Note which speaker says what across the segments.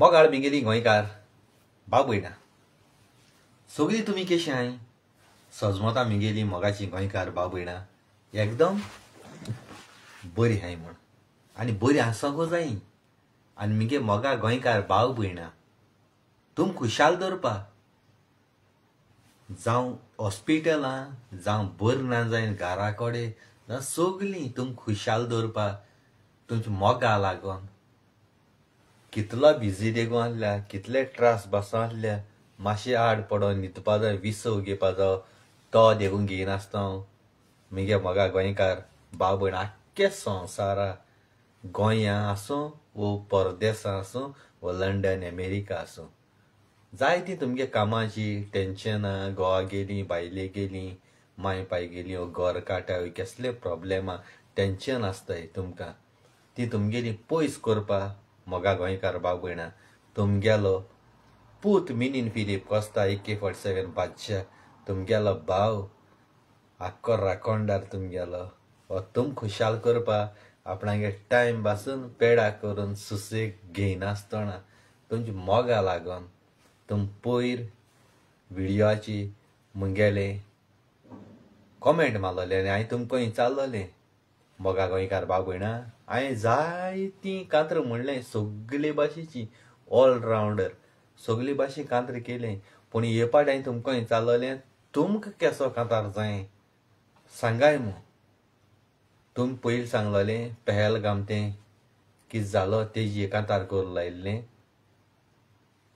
Speaker 1: मोगाळ मिगेली गोंयकार बाबयना सगळीं तुमी कशी आहाय सजमता मिगेली मोगाची गोंयकार बाबयना एकदम बरी आहाय म्हूण आनी बरी आसूंक जाय. आनी मिगे मोगा गोंयकार भाव भयणा तुम खुशाल दवरपा जावं हॉस्पिटलां जावं बरें ना जायन घरा कडेन जावं सगळीं तुम खुशाल दवरपा तुमच्या मोगा लागून. कितलो बिजी देगून आसल्या कितले त्रास बसो आसल्या मातशें आड पडोन न्हिदपा जाय विसव घेवपा जावो तो देखून घेयनासतना मुगे मोगा गोंयकार भाव भयण आख्खे संवसारा गोंया आसूं वो परदेसां आसूं वो लंडन अमेरिका आसूं जायतीं तुमगे कामाची टेन्शनां गोवा गेलीं बायले गेलीं माय पाय गेलीं वो घर काटा कसले प्रोब्लेमां टेन्शन आसताय तुमकां ती तुमगेली पयस करपा मोगा गोंयकार भाव भयणां तुमगेलो पूत मिनीन फिलीप कोस्ता AK-47 बादशाह तुमगेलो भाव आख्खो राखणदार तुमगेलो हो तुम खुशाल करपा आपणागे टायम बासून पेडा करून सुसेग घेयनासतना तुमच्या मोगा लागून तुम पयर विडियोची मुगेले कॉमेंट मारलोले आनी हांवें तुमकां विचारलोलें मोगा गोंयकार भाव भयणां हांवें जायतीं कांतरां म्हणलें सगळे भाशेची ऑलरावंडर सगळे भाशे कांतरां केलें पूण हे पाट हांवें तुमकां विचारलोलें तुमकां केसो कांतार जाय सांगाय मू. तुमी पयलीं सांगलोलें पहलगाम तें कितें जालो तेजी कांतार करूंक लायिल्लें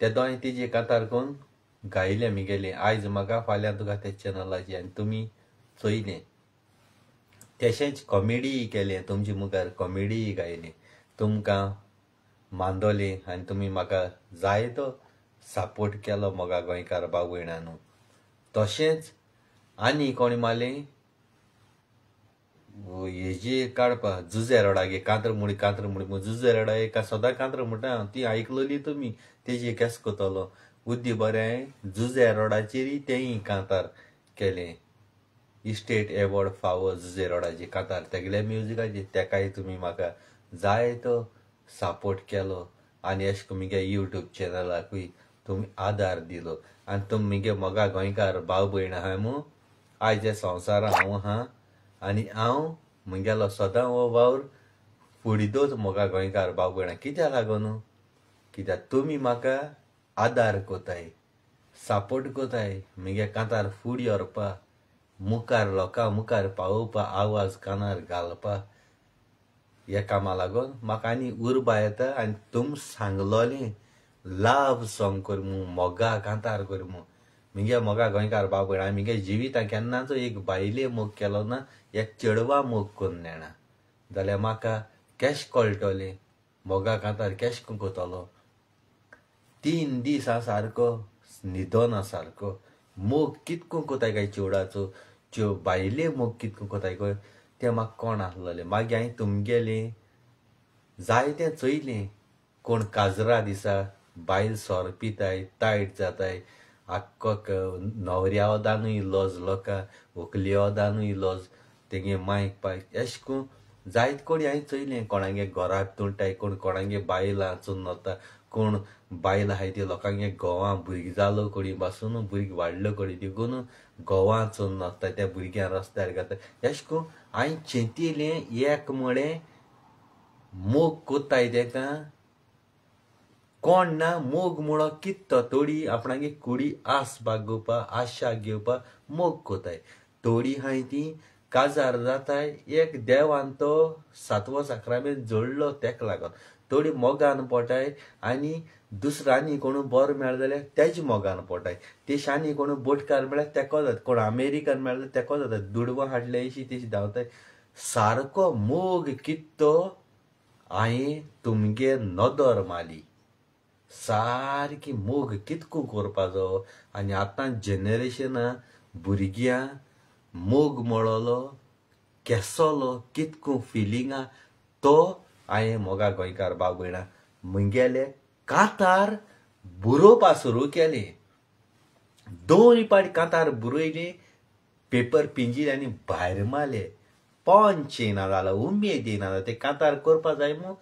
Speaker 1: तेदो हांवें तेजी कांतार करून गायलें मिगेलें आयज म्हाका फाल्यां तुका त्या चॅनलाचेर आनी तुमी चोयलें. तशेंच कॉमेडीय केलें तुमचे मुखार कॉमेडीय गायलें तुमकां मानदोलें आनी तुमी म्हाका जायतो सपोर्ट केलो मोगा गोंयकार भाव भयणांनो. तशेंच आनी कोणी मारलें हेजी काडपा जुजे रोडागे कांत्र मुडी कांत्र मुडी म्हूण जुजे रोडा एका सदां कांत्र म्हणटा हांव ती आयकलोली तुमी तेजी केस करतलो उद्दी बरें जुजे रोडाचेरय तेंय कांतार केलें इस्टेट एवॉर्ड फावो जुजे रोडाचे कांतार तेगेल्या म्युजिकाचेर तेकाय तुमी म्हाका जायतो सपोर्ट केलो आनी अशें करून मुगे यूट्यूब चॅनलाकूय तुमी आदार दिलो. आनी तुमी मुगे मोगा गोंयकार भाव भयणां आहाय मू आयज ह्या संवसारांत हांव आहा आनी हांव मुगेलो सदां हो वावर फुडीतच मोगा गोंयकार भाव भयणां कित्याक लागून कित्याक तुमी म्हाका आदार कोताय सपोर्ट कोताय मुगे कांतार फुडें व्हरपा मुखार लोकां मुखार पावोवपा आवाज कानार घालपा ह्या कामा लागून म्हाका आनी उर्बा येता. आनी तुम सांगलोलें लव सॉंग कर म्हूण मोगा कांतार कर म्हूण मुगे मोगा गोंयकार भाव भयणां मुगे जिवितांत केन्नाच एक बायले मोग केलो ना एक चेडवा मोग करून नेणा जाल्यार म्हाका केश कळटलें मोगा कांतार केश करतलो. 3 दीस आहा सारको न्हिदोना सारको मोग कितको कोताय काय चेवडाचो च्यो बायले मोग कितको कोताय काय तें म्हाका कोण आसलोलें. मागीर हांवें तुमगेलें जायतें चोयलें कोण काजरा दिसा बायल सोरो पिताय तायट जाताय आख्खो न्हवऱ्या वदानूय लज लोकां व्हंकले वदानूय लज तेगे मायक पायक अशें करून जायत कोणी हांवें चोयलें कोणागे घराक तुंटाय कोण कोणागे बायलां चोन्न वता कोण बायल आहाय ती लोकांगे घोवां भुरगीं जालो कोणी बासून भुरगीं वाडलो कोणी देखून घोवां चोन्न वता त्या भुरग्यांक रस्त्यार घालता अशें करून हांवें चिंतिलें एक म्हळें मोग कोत्ताय तेका कोण ना मोग म्हणो कित तो थोडी आपणागे कुडी आस बागोवपा आशा घेवपा मोग कोताय थोडी आहाय ती काजार जाताय एक देवान तो सातवो साक्रामेंत जोडलो तेका लागून थोडी मोगान पोटाय आनी दुसरो आनी कोण बरो मेळ्ळो जाल्यार तेज मोगान पोटाय तेश आनी कोण बोटकार मेळ्ळ्यार तेको जाता कोण अमेरिकन मेळ्ळो जाल्यार तेको जाता दुडवां हाडले अशी तेशी धांवताय सारको मोग कित तो हांवें तुमगे नदर मारली सारकी मोग कितको करपाचो. आनी आतां जनरेशना भुरग्यां मोग मेळोलो केसोलो कितको फिलिंगां तो हांवें मोगा गोंयकार भाव भयणां मुगेले कांतार बरोवपा सुरू केलें. 2 पाट कांतार बरयले पेपर पिंजिले आनी भायर मारले पंच येयना जालो उमेद येयना जालो ते कांतार करपा जाय म्हूण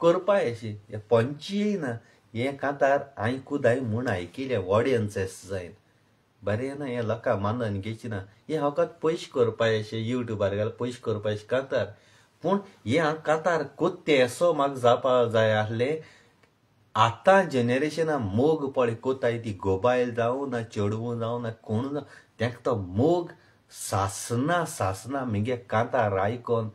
Speaker 1: करपा अशें पंच येयना हें कांतार हांवें खुदाय म्हूण आयकिलें ऑडियन्स जायन बरें ना हें लोकां मानून घेवची ना हें फकत पयशे करपा अशें युट्यूबार घाल पयशे करपा अशें कांतार. पूण हें हांव कांतार कोत्ते असो म्हाका जावपा जाय आसलें. आतां जनरेशना मोग पळय कोताय ती गोबायल जावं ना चेडवूं जावं ना कोण जावं तेंका तो मोग सासना सासना मुगे कांतार आयकोन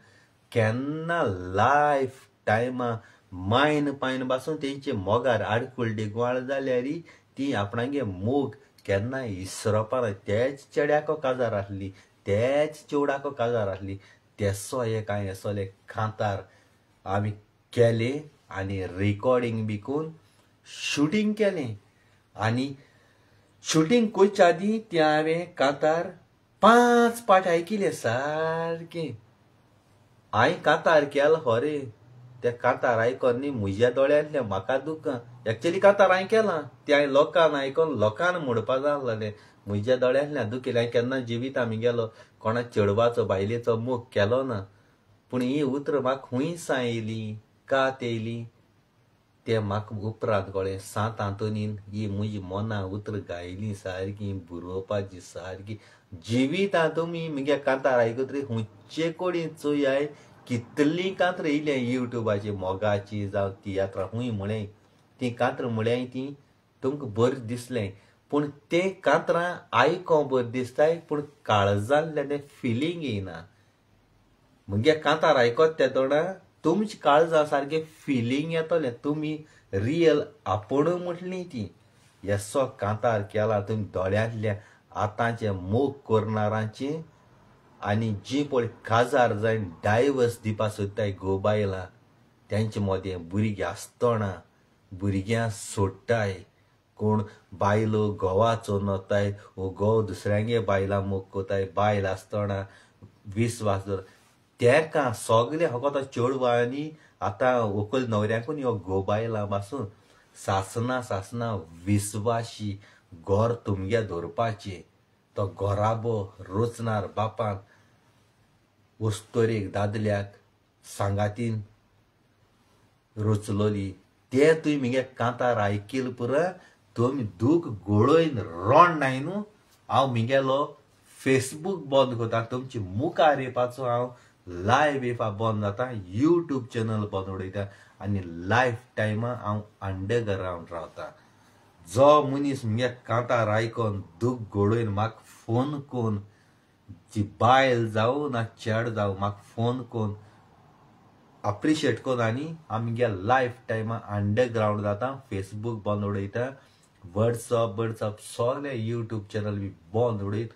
Speaker 1: केन्ना लायफ टायमा मायन पायन पासून तेंचे मोगार आडकुळडी गुवाळ जाल्यार ती आपणागे मोग केन्ना इसरोपा. तेच चेड्याको काजार आसली तेच चेवडाको काजार आसली तेसो एक हांवें असले कांतार आमी केलें आनी रिकॉर्डिंग बी करून शुटींग केलें. आनी शुटींग करच्या आदीं तें हांवें कांतार 5 पाट आयकिलें सारकें. हांवें कांतार केलो खरें तें कांतार आयकोन न्ही म्हज्या दोळ्यांतलें म्हाका दुकां. एक्चुली कांतार हांवें केलां तें हांवें लोकांक आयकोन लोकांक म्हणपा जाय आसलें. म्हज्या दोळ्यांतल्यान दुखेलें. हांवें केन्ना जिविता गेलो कोणा चेडवाचो बायलेचो मोग केलो ना. पूण हीं उतरां म्हाका खूंय सां येयलीं कात येयली तें म्हाका उपरांत कळ्ळें. सांत आंतोनीन ही म्हजी मनां उतरां गायलीं सारकीं बरोवपाची सारकी जिवितां. तुमी मुगे कांतार आयकतरी खुंयचे कडेन चोयाय कितलीं कांतरां येयल्यां युट्यूबाचेर मोगाची जावं तियात्रां खूंय म्हळें तीं कांतरां म्हळ्यार तीं तुमकां बरें दिसलें. पूण तें कांतरां आयकोंक बरें दिसताय पूण काळजांतल्यान तें फिलींग येयना. मुगे कांतार आयकत त्या तोंडा तुमच्या काळजा सारकें फिलींग येतलें. तुमी रियल आपूण म्हटली ती येसो कांतार केला तुमी दोळ्यांतल्या आतांचे मोग करणारांची आनी जी पळय काजार जावन डायवर्स दिवपा सोदताय घोव बायलां तेंचे मदें भुरगीं आसतना भुरग्यां सोडटाय. कोण बायलो घोवाचो नोताय वो घोव दुसऱ्यांगे बायलां मोग कोताय बायल आसतना विस्वास दवर तेका सगळें फकत चेडवांनी आतां व्हंकल न्हवऱ्याकून ह्यो घोव बायलां पासून सासना सासना विस्वाशी घर तुमगे दवरपाचें. तो घराबो रचणार बापान वस्तोरेक दादल्याक सांगातीन रचलोली ते तुवें मुगे कांतार आयकील पुरो तुमी दूख गळोवन रोंड नाय न्हू. हांव मुगेलो फेसबूक बंद करता तुमचे मुखार येवपाचो हांव लायव्ह येवपा बंद जाता युट्यूब चॅनल बंद उडयता आनी लायफ टायमा हांव अंडरग्रावंड रावता. जो मनीस मुगे कांतार आयकोन दूख गळोवन म्हाका फोन करून जी बायल जावं ना चेड जावं म्हाका फोन करून अप्रिशिएट करून आनी आमगे लायफ टायमा अंडरग्रावंड जाता. फेसबूक बंद उडयता व्हॉट्सअप व्हॉट्सअप सगळे युट्यूब चॅनल बी बंद उडयत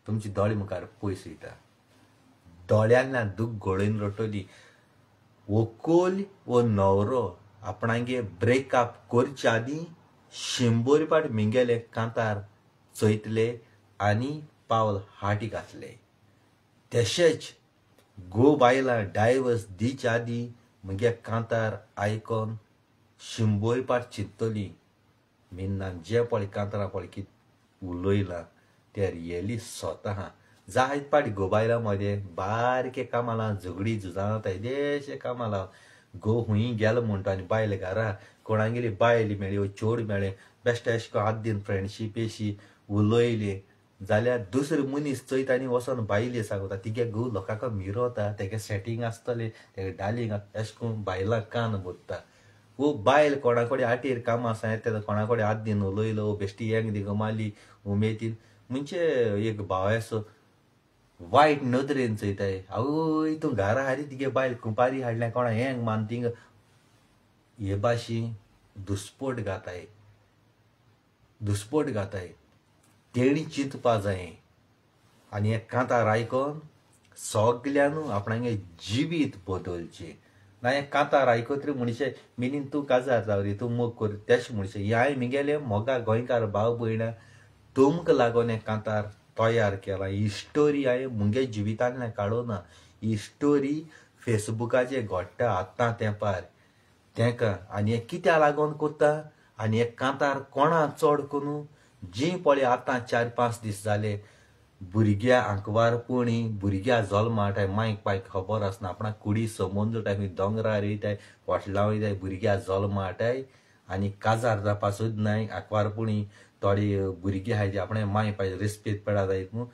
Speaker 1: तुमची दोळे मुखार पयस वयता. दोळ्यांतल्यान दूख गळोवन रडटली. व्हंकल वो न्हवरो आपणागे ब्रेकअप करच्या आदीं 100 पाट मिंगेले कांतार चोयतले आनी पावल हाटी घातले. तशेंच घोव बायलां डायवर्स दिवच्या आदीं मुगे कांतार आयकोन 100 पाट चिंततली मिन्नान जे पळय कांतारां पळय कितें उलयलां तें रियली स्वता आहा. जायत पाटी घोव बायलां मदें बारके कामां लावन झगडी झुजां जाता येदेशें कामां लावन घोव खूंय गेलो म्हणटा आनी बायल घरा कोणागेली बायल मेळ्ळी वो चेड मेळ्ळें बेश्टें अशें करून आद दीन फ्रेंडशीप अशी उलयली जाल्यार दुसरे मनीस चोयता आनी वचोन बायले सांगता तिगे घोव लोकांक मिरोता तेगे सेटींग आसतलें तेगे डालींग अशें करून बायलां कान भरता. वो बायल कोणा कडेन आटेर कामां आसा तेन्ना कोणा कडेन आद दीन उलयलो बेश्टी येंग दिगो मारली उमेदीन म्हणजे एक भाव असो वायट नदरेन चोयताय आवय तूं घरा हारी तिगे बायल कुपारी हाडल्या कोणा हेंग मान थिंग हे भाशेन दुस्पोट घाताय दुस्पोट घाताय. तेणी चिंतपा जाय आनी हे कांतार आयकोन सगल्यानू आपणागे जिवीत बदलचें. ना हें कांतार आयकतरी म्हणचे मिनीन तूं काजार जाव रे तूं मोग कर तेश म्हणचे हें हांवें मुगेलें मोगा गोंयकार भाव भयणां तुमकां लागून हें कांतार तयार केलां. ही स्टोरी हांवें मुगे जिवितांतल्यान काडूना. ही स्टोरी फेसबुकाचेर घडटा आतां तेंपार तेंका आनी हें कित्याक लागून करता आनी हें कांतार कोणा चड करून जी पळय आतां 4-5 दीस जाले भुरग्या आंकवारपणी भुरग्या जल्माटाय मायक पायक खबर आसना आपणाक कुडी समज जाता खंय दोंगरार वयताय हॉटेलां वयताय भुरग्या जल्माटाय आनी काजार जावपा सोदनाय आंकवारपणी थोडी भुरगीं आहाय जी आपणे माय पाय रेस्पेद पेडा जायत न्हू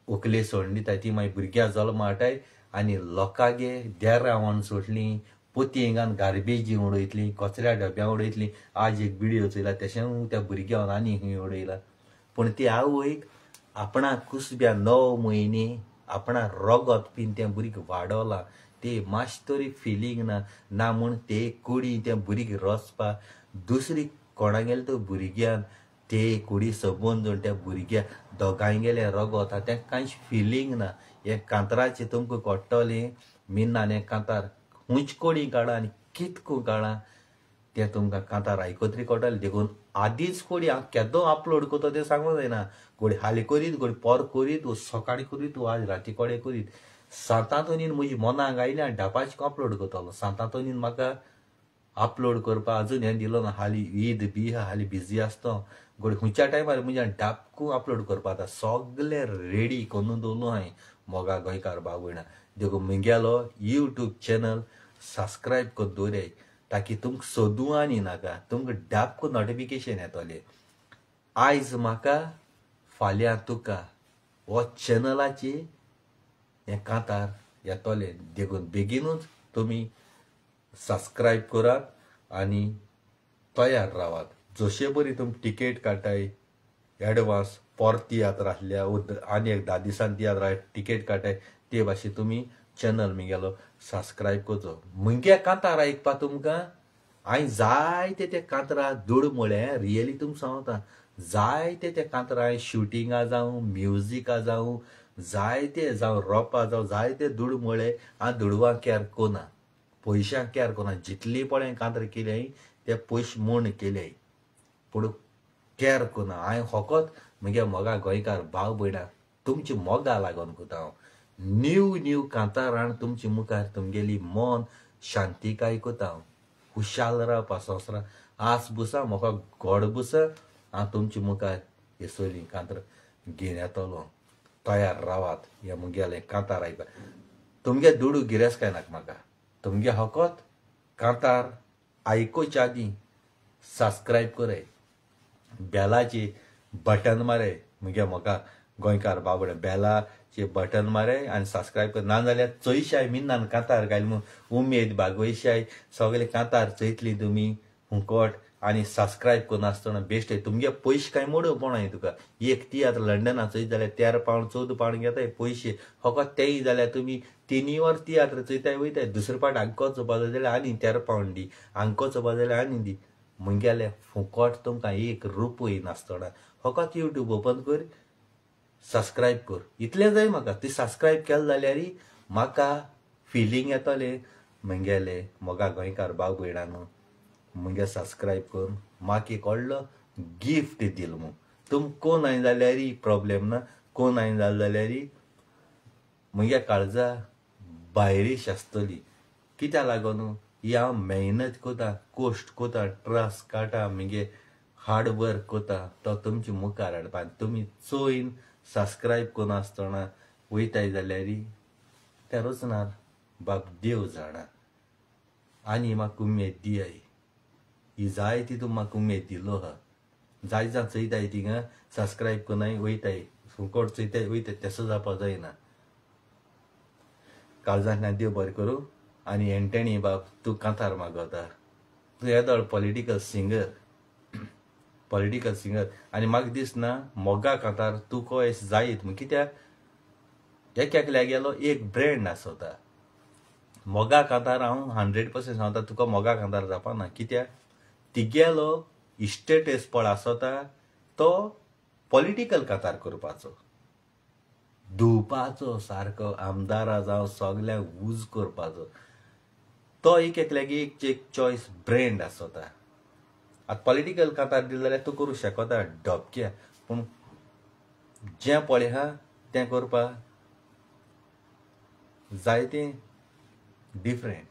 Speaker 1: व्हंकले सोडून दिताय ती मागीर भुरग्यां जल्मा हाडटाय आनी लोकांगे देरां सोडलीं पोतयेंगान गार्बेजी उडयतली कचऱ्या डब्या उडयतली. आज एक विडियो चोयला तेशें त्या भुरग्यान आनी खंय उडयला. पूण ती आवयक आपणा कुसब्या 9 म्हयने आपणा रगत पीन तें भुरगें वाडोलां ते मातशें तरी फिलींग ना ना म्हूण ते कुडी तें भुरगें रचपा दुसरी कोणागेले तो भुरग्यान ते कुडी सबंद जावन त्या भुरग्या दोगांयगेलें रगत आहा तें कांयच फिलींग ना. हें कांतराचें तुमकां कळटलें मिन्नान हें कांतार खूंच कोडी काडा आनी कितको काडा तें तुमकां कांतार आयकतरी कळटलें. देखून आदींच कोडी हांव केदो अपलोड करता तें सांगूंक जायना. गोडी हालीं करीत गोडी पोर करीत वो सकाळीं करीत वो आज राती कडेन करीत सांतांतोनीन म्हजी मनाक आयलें आनी ढापाचें अपलोड करतलो. सांतांतोनीन म्हाका अपलोड करपाक अजून हें दिलो ना. हालीं ईद बी आहा हालीं बिजी आसता गोडी खंयच्या टायमार म्हज्यान डापकू अपलोड करपा आतां सगळें रेडी करून दवरलो हांवें मोगा गोंयकार भाव भयणां. देखून म्हगेलो यूट्यूब चॅनल सबस्क्रायब करून दवराय ताकी तुमकां सोदूं आनी नाका तुमकां डापकू नोटिफिकेशन येतलें. आयज म्हाका फाल्यां तुका हो चॅनलाची हें कांतार येतलें. देखून बेगीनूच तुमी सबस्क्रायब करात आनी तयार रावात. जशे बरी तुमी टिकेट काडटाय एडवांस पोर तियात्र आसल्या आनी एक 10 दिसान तियात्र टिकेट काडटाय ते भाशेन तुमी चॅनल म्हगेलो सबस्क्रायब करचो. म्हगे कांतार आयकपा तुमकां हांवें जायते ते कांतरां दुड म्हळ्ळें रियली तुमकां सांगता जायते ते कांतरां हांवें शुटिंगां जावं म्युजिकां जावं जायते जावं रोपां जावं जायते दुड म्हळ्ळे हांव दुडवां कॅर कोना पयशांक कॅर कोना. जितली पळय कांतरां केल्याय ते पयशे म्हूण केल्याय पूण कॅर कोना. हांवें फकत म्हगे मोगा गोंयकार भाव भयणां तुमची मोगा लागून कोता हांव न्यू न्यू कांतारान तुमचे मुखार तुमगेली मन शांतिकाय कोता हांव. खुशाल रावपा संवसारान आस बुसा म्हाका गोड बुसा हांव तुमचे मुखार हे सगळीं कांतरां घेवन येतलो. तयार रावात हे म्हगेलें कांतार आयकपा. तुमगे दुडू गिरेस्तकाय नाका म्हाका तुमगे फकत कांतार आयकुच्या आदीं सबस्क्रायब कराय बेलाचे बटन माराय म्हगे म्हाका गोंयकार बाबडे बेलाचे बटन माराय आनी सबस्क्रायब कर. नाजाल्यार चोयशाय मिन्नान कांतार घाल म्हूण उमेद बागोयशाय सगळे कांतार चोयतली तुमी हुंकट आनी सबस्क्रायब करनासतना बेश्टे तुमगे पयशे कांय मोडू पडनाय तुका. एक तियात्र लंडना चोयत जाल्यार 13 पावंड 14 पावंड घेताय पयशे फकत तेय जाल्यार तुमी 3 वर तियात्र चोयताय वयताय दुसरे पाट हांगको चोवपा जाय जाल्यार आनी 13 पावंड दी हांगको चोवपा जाल्यार आनी दी. म्हगेले फुकट तुमकां 1 रुपय नासतना फकत यूट्यूब ओपन कर सबस्क्रायब कर इतलें जाय म्हाका. ती सबस्क्रायब केलें जाल्यार म्हाका फिलींग येतलें म्हगेले मोगा गोंयकार भाव भयणांनो म्हगे सबस्क्रायब करून म्हाका एक व्हडलो गिफ्ट दिल म्हूण. तुम कोण आयन जाल्यार प्रॉब्लेम ना कोण आयन जालें जाल्यार म्हगे काळजा भायरीश आसतली. कित्याक लागून ही हांव मेहनत कोता कश्ट कोता ट्रस काडटा म्हगे हार्ड वर्क कोता तो तुमचे मुखार हाडपा. तुमी चोयन सबस्क्रायब करून आसतना वयताय जाल्यार तें रचणार बाब देव जाणा. आनी म्हाका उमेद दियाय ही जाय ती तूं म्हाका उमेद दिलो आहा. जाय जाण चोयताय थिंगा सबस्क्रायब कोनाय वयताय फुकट चोयताय वयताय तसो जावपा जायना. काळजांतल्यान देव बरें करूं. आनी एंटनी बाब तूं कांतार मागवता तूं येदोळ पॉलिटिकल सिंगर पॉलिटिकल सिंगर आनी म्हाका दिसना मोगा कांतार तुका अशें जायत म्हूण. कित्याक एक एकल्या गेलो एक ब्रेंड आसता. मोगा कांतार हांव 100% सांगता तुका मोगा कांतार जावपा ना. कित्याक तिगेलो इस्टेटस पळ आसता तो पॉलिटिकल कांतार करपाचो धुवपाचो सारको आमदारा जावं सगळ्यांक ऊज करपाचो तो एक एकल्याक एक चॉयस ब्रेंड आसता. आतां पॉलिटिकल कांतार दिलें जाल्यार तूं करूं शकता डबक्या पूण जें पळय आहा तें करपाक जायतें डिफरंट.